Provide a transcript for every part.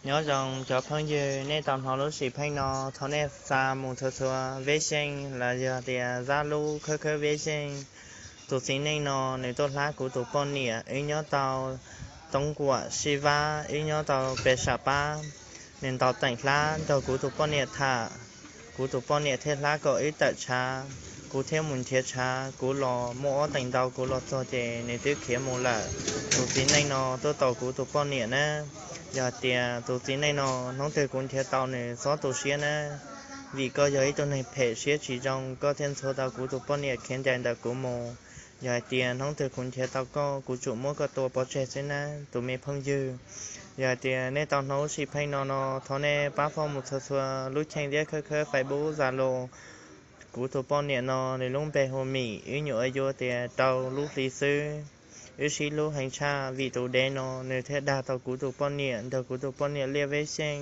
Nyob zoo cov phooj ywg, nej tau hnov lub sim pheej no, thov nej xa mus txhua txhua veb xyeej los yog tias zab lub khawb khawb veb xyeej. Tus txiv neej no nws tuaj hlab kuv tus poj niam, wb nyob tau Toob Kuam Sib Vab, wb nyob tau pes sam pab. Nws ntaus teem hlab nrog kuv tus poj niam tham, kuv tus poj niam thiaj hlab kom wb tawm tshav. Kuv thiaj mus nrhiav tshav, kuv los muaj ob teem ntau, kuv los txog ces nws twb khiav mus lawm. Tus txiv neej no tuaj tos kuv tus poj niam na. Yog hais tias tus txiv neej no hnub twg kuv nrhiav tau nws txhob tu siab na, vim koj yog ib tug neeg phem siab tsis zoo, koj thiaj ntxhua tau kuv tus poj niam khiav ncaim ntawm kuv mus. Yog hais tias hnub twg kuv nrhiav tau koj, kuv tsum muab koj tua pov tseg xwb na tus me phooj ywg. Yog hais tias nej tau hnov lub sim pheej no no, thov nej pab foob mus txhua txhua lub cheej thiab khawb khawb Facebook, Zalo. Kuv tus poj niam no nws lub npe hu Mim, wb nyuam qhuav yuav tias rau lub hli xwb. Wb sib hlub heev tshaj vim tus dev no nws thiaj dag tau kuv tus poj niam, nrog kuv tus poj niam liaj veb xyeej,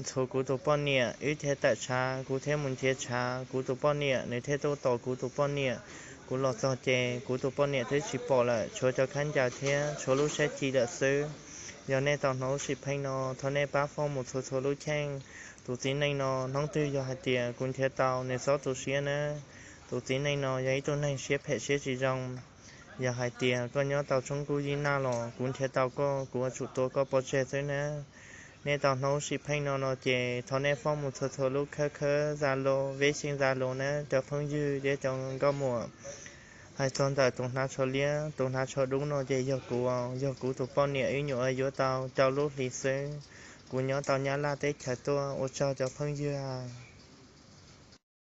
ntxhua kuv tus poj niam, wb thiaj tawm tshav, kuv thiaj mus nrhiav tshav, kuv tus poj niam nws thiaj tuaj tos kuv tus poj niam. Kuv los txog ces kuv tus poj niam twb tsis pom lawm, tshuav cov khaub ncaws thiab tshuav lub sab ci lawm xwb. Yog nej tau hnov lub sim pheej no, thov nej pab foob mus txhua txhua lub cheej. Tus txiv neej no hnub twg yog hais tias kuv nrhiav tau nws txhob tu siab na. Tus txiv neej no yog ib tug neeg siab phem siab tsis zoo. Yog hais tias koj nyob tau tshoob kub yib naj los kuv nrhiav tau koj, kuv yuav tsum tua koj pov tseg xwb na. Nej tau hnov lub sim pheej no no ces thov nej foob mus txhua txhua lub khawb khawb Zalo, veb xyeej Zalo na cov phooj ywg thiab cov nkauj muam. Hais txog ntawm tus hnav tsho liab, tus hnav tsho dub no ces yog kuv, yog kuv tus poj niam, wb nyuam qhuav yuav tau rau lub hli xwb. Kuv nyob tau Nyab Laj teb chaws tuaj, ua tsaug cov phooj ywg.